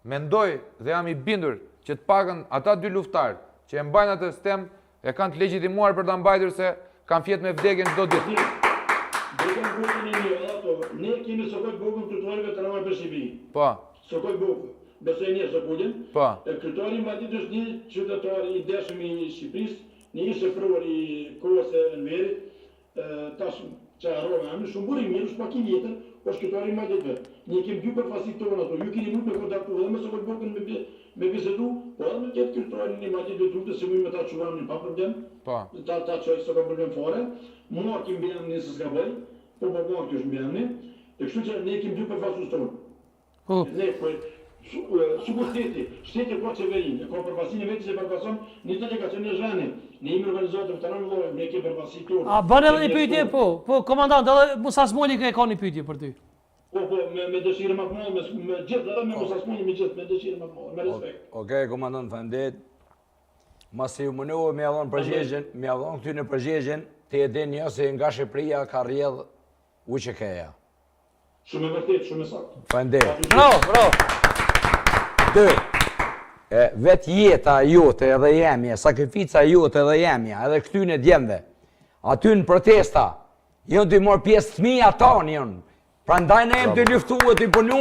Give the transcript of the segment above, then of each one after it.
Mendoj dhe jam i bindur që të paktën ata dy luftëtarë që e mbajnë atë stemë e kanë të legjitimuar për ta mbajtur se kanë fjet me vdekjen çdo ditë. Drejton grupin e mirë edhe ato. Ne kemi Sokol Bokën kryetari i veteranëve për Shqipëri. Po. Sokol Bokë. Besoj e njeh Sokolin. Po. Kryetari i Invalidëve është një qytetar i ndershëm i Shqipërisë, një ish epror i kohës së Enverit, Tash që e harrova emrin, shumë burrë i mirë, është pak i vjetër, është kryetari i Invalidëve. Ne kemi dy përfaqësi tona ato, ju keni mujt me kontaktu edhe me Sokol Bokën me me bisedu, po edhe me këtë kryetarin e Invalidëve të luftës që muj me ta çu emrin pa problem. Po. Ta ta çoj s'ka problem fare. Marki mbiemri nëse s'gaboj, po po Marki është mbiemri. E kështu që ne kemi dy përfaqësues tonë. Po. Ne po sikur shteti, shteti ka qeverinë, e ka përfaqësinë e vet që e përfaqëson një delegacion në zheni. Ne jemi organizatë veteranëve vëllai, ne kemi përfaqësi tonë. A bën edhe një pyetje, po, po komandant, edhe Musa Smajli e ka një pyetje për ty. Po, po, me me dëshirë më të madhe, me me gjithë, edhe me Musa Smajlin, me gjithë, me dëshirë më të madhe, me respekt. Okej, komandant, faleminderit. Masi u munove me ia dhon përgjigjen, me ia dhon këtyne përgjigjen, ti e din jo se nga Shqipëria ka rrjedh UÇK-ja. Shumë e vërtetë, shumë e saktë. Faleminderit. Bravo, bravo. Dy. E, vetë jeta jote edhe jemja, sakrifica jote edhe jemja, edhe këtyne djemve. Aty në protesta, janë tu marrë pjesë fëmija tanë janë. Prandaj ne jem tu luftu e tu punu,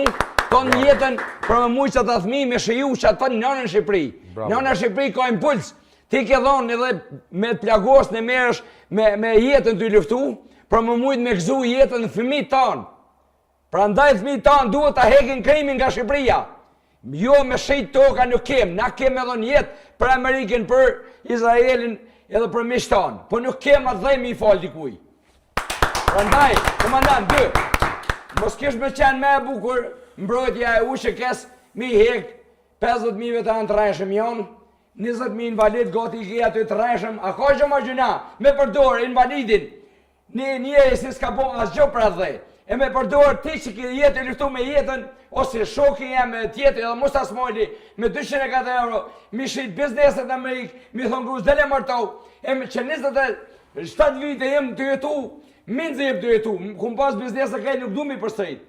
tonë jetën për me mujtë ata fëmi me shiju që ata nënën në Shqipëri. Nëna në Shqipëri ka impuls, ti ke dhonë edhe me të plagos në merresh me, me jetën tu luftu, për me mujtë me gëzu jetën fëmijët tanë. Prandaj fëmijët tanë duhet ta hekin krimin nga Shqipëria. Jo me shit toka nuk kem, na kem me dhonë jetë për Amerikën, për Izraelin edhe për miqtë tanë. Po nuk kem atë dhe me i falë dikuj. Prandaj, komandant, dy, mos kish me qenë me e bukur mbrojtja e UÇK-së me i hek 50.000 veteranë të rrejshëm jonë, 20.000 invalid gati i ke aty të rrejshëm, a ka gjë ma gjynah me përdor invalidin, një njeri si s'ka bo asgjë për atë dhe, e me përdor ti që ke jetë e luftu me jetën, ose shoki jem e tjetri edhe Musa Smajli, me 204 euro, mi shit bizneset në Amerikë, mi thonë grus dele martou, e me që 27 vite jem tu jetu, minxë jem tu jetu, kum pas biznese krejt nuk du mi përsërit.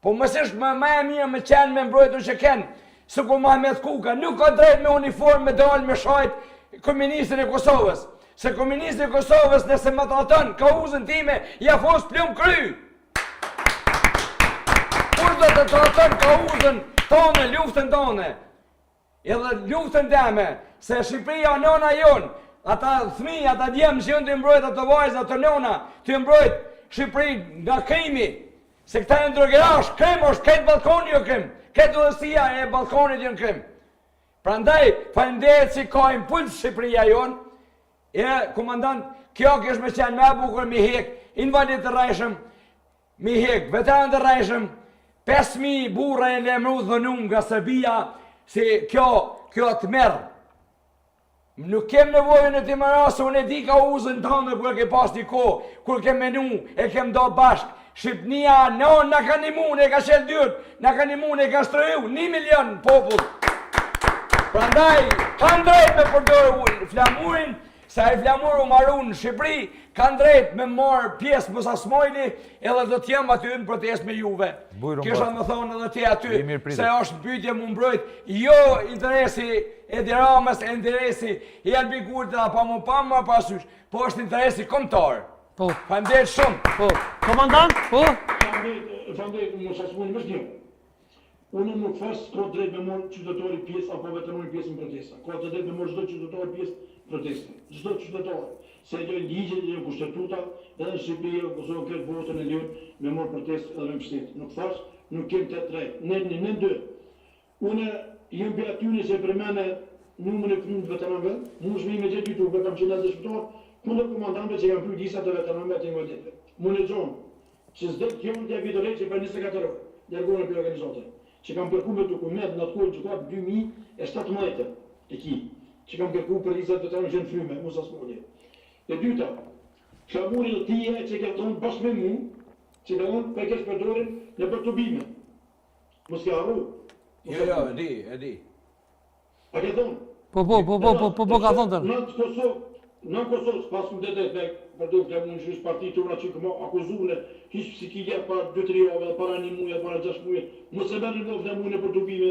Po mos është më, më e mirë me qenë me mbrojt UÇK-në, sikur Mahmet Kuka, nuk ka drejt me uniformë me dalë me shajt kryeministrin e Kosovës. Se kryeministri i Kosovës nëse më tradhton kauzën time, ja fus plumb n'kry. Kur do të tradhton kauzën tonë, luftën tonë, Edhe luftën teme, se Shqipëria nona jonë, ata fëmijë, ata djem që janë tu mbrojt ato vajza, ato nona, tu mbrojt Shqipërinë nga krimi, se këta janë drogerash, krim është, krejt Ballkani jo krim, krejt udhësia e Ballkanit janë krim. Prandaj, faleminderit si ka impuls Shqipëria jonë, e komandant, kjo kish me qenë me bukur me hek, invalid të rrejshëm, Mi hek veteranët e rrejshëm, 5.000 burra e lemru dhunum nga Serbia, si kjo, kjo tmerr. Nuk kem nevojë në ti më se unë e di kauzën tënde kur e ke pas një kohë, kur ke menu, e kem do bashk. Shqipnia, no, na ka nimu, ne ka çel dyert, na ka nimu, ne ka strehu, një milion popull. Prandaj, kanë drejt me përdorë flamurin, Se ai flamur u maru në Shqipëri, kanë drejt me marë pjesë Musa Smajli, edhe do t'jem aty në protestë me juve. Kisha me thonë edhe ti aty, se është në pyetje mu mbrojt, jo interesi Edi Ramës, interesi i Albin Kurtit, apo mu pa më parasysh, po është interesi kombëtar. Po. Faleminderit shumë. Po. Komandant, po. Faleminderit, faleminderit Musa Smajli, më një. Unë nuk thash s'ka drejt me marrë qytetari pjesë apo veterani pjesë në protesta. Ka të drejtë me marrë çdo qytetar pjesë në protesta. Çdo qytetar. Se e lejnë ligjet, e lejon kushtetuta, edhe në Shqipëri, edhe në Kosovë, krejt botën e lejon me marrë protestë edhe me mbështet. Nuk thash, nuk kem të drejtë. Nen një, nen dy. Unë jam prej atyne që e përmene numrin e frymës të veteranëve, mundesh me më gjetë YouTube, kam qenë dëshmitar kundër komandantëve që kanë fry listat e veteranëve të invalidëve. Mund e gjon. Që s'do të jonë t'ja vit dorëheqje për 24 orë, largohen prej organizate, që kam kërku me dokument në atë kohë në gjykatë 2017 e ki, që kam kërku për listat e veteranëve që janë fryme, Musa Smajli. E dyta, flamuri dhe ti e që ke thonë bashkë me mu, që ka thonë po e keqpërdorin nëpër tubime. Mos ke harru. Jo, jo, e di, e di. A ke thonë? Po, po, po, po, po, po, po, ka thonë tërë. Në Kosovë, në Kosovë, s'pas më të me përdor flamurin që parti tona që këma akuzu në hiç psikike para 2-3 javë, para një muje, para 6 muje, mos e merrni flamurin për tubime.